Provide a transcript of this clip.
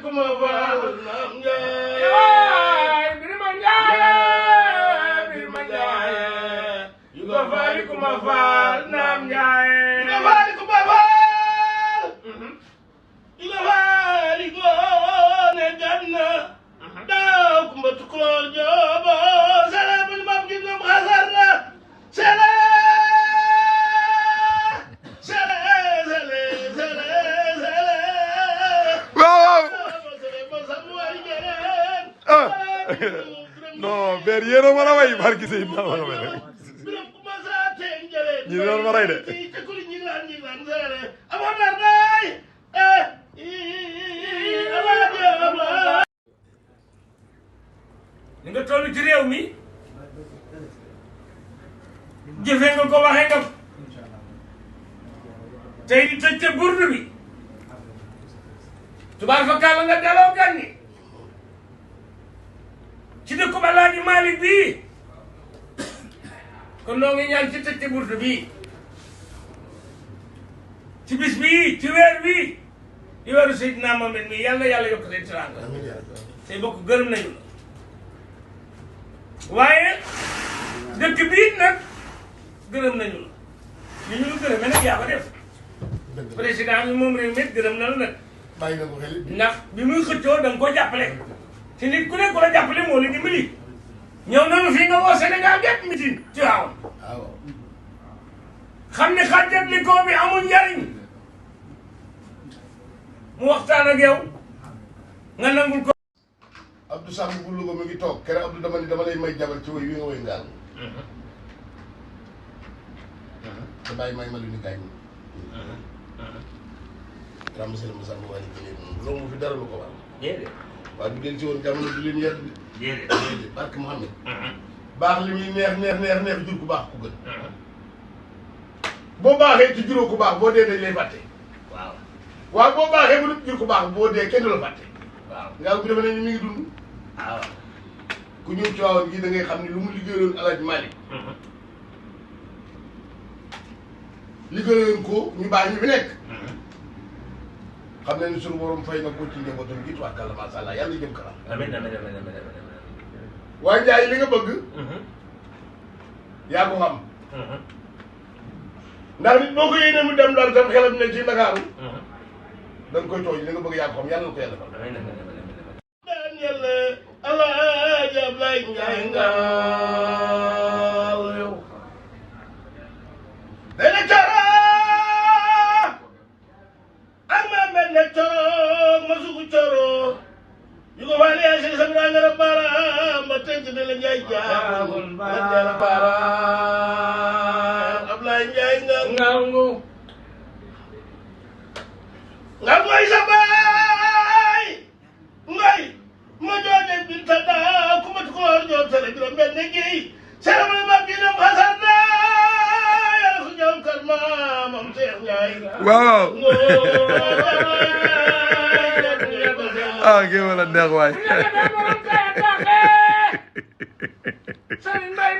kuma faal naam Njaay yaay Birima Njaaye Birima Njaaye yuga faali kuma faal naam Njaaye yuga faali kuma faal yuga faali goone ganna daaw kumba tukulóor joobo sele buñ mam gi ñoom xasarna sele non ber yéen a mën a way barki sëy na mën a way ñi doon ma rey de ni nga toll ci réew mi jëfe nga ko waxe nga tey di tëj ca burdu bi tubaar fa kàlla nga daloo gan ni ci dëkku Alaaji Maalik bii kon noo ngi ñaan ci tëj ca burdu bii ci bis bii ci weer bii di weeru Seydina Muhammad mi yàlla yàlla yokk seen teraanga say bokk gërëm nañu la waaye dëkk bii nag gërëm nañu la li ñu lu gërëmee nag yaa ko def président bi moom réew mi gërëm na la nag bàyyi nga ko xel ndax bi muy xëccoo da nga ko jàppale te nit ku ne ku la jàppale moo la dimbali ñëw nañu fii nga woo Sénégal gépp mitin ci waaw xam ne xàjjat li koo bi amul njariñ mu waxtaan ak yow nga nangul ko Abdou Samb bu Louga mi ngi toog kere Abdou dama ni dama lay may jabar ci woy wi nga woy ngaal te bàyyi may ma lu ni gaañ ram monsieur le Moussa Mbow wàññi ko léegi moom loolu mu fi dara lu ko war déedéet waaye bu den si woon jamono du leen yedd déedéet barke Mouhamed baax li muy neex jur ku baax ku gën boo baaxee ci juróo ku baax boo dee dañ lay fàtte waaw waaw boo baaxee bu dul jur ku baax boo dee kenn du la fàtte waaw ngaal bi dafa ne ni mi ngi dund waaw ku ñëw ci waawoon gi da ngay xam ni lu mu liggéeyaloon Alaaji Maalik liggéeyaloon ko ñu baax ñu fi nekk xam ne ni suñu borom fay nga ko ci njabootam gi tubaarkàlla macha allah yàlla jëm kanam. amiin amiin waaye Ndiaye li nga bëgg. yaa ko xam. ndax nit boo ko yéenee mu dem daal tam xelam ne ci Ndakaaru. da nga koy tooñ li nga bëgg yaa ko xam yàlla na ko yàlla defal. daan yàlla Alaaji Ablaye Njaay ngaal yow dana cara ama mel ne coro ma sugu coro yu ko faale yaa si sabira nga rabara ma tënk de la Njaay jaamul ma jala bara Ablaye Njaay ngaal ngu nga ngoy sa baay ngoy ma jooje binta daa ku ma koor ñoom sele biro mel ne géey sele ma ma gi nam xasar naa yàlla su ñëw kër maamam Seex Njaay waaw. ah kii wala neex waay. Sëriñ Mbay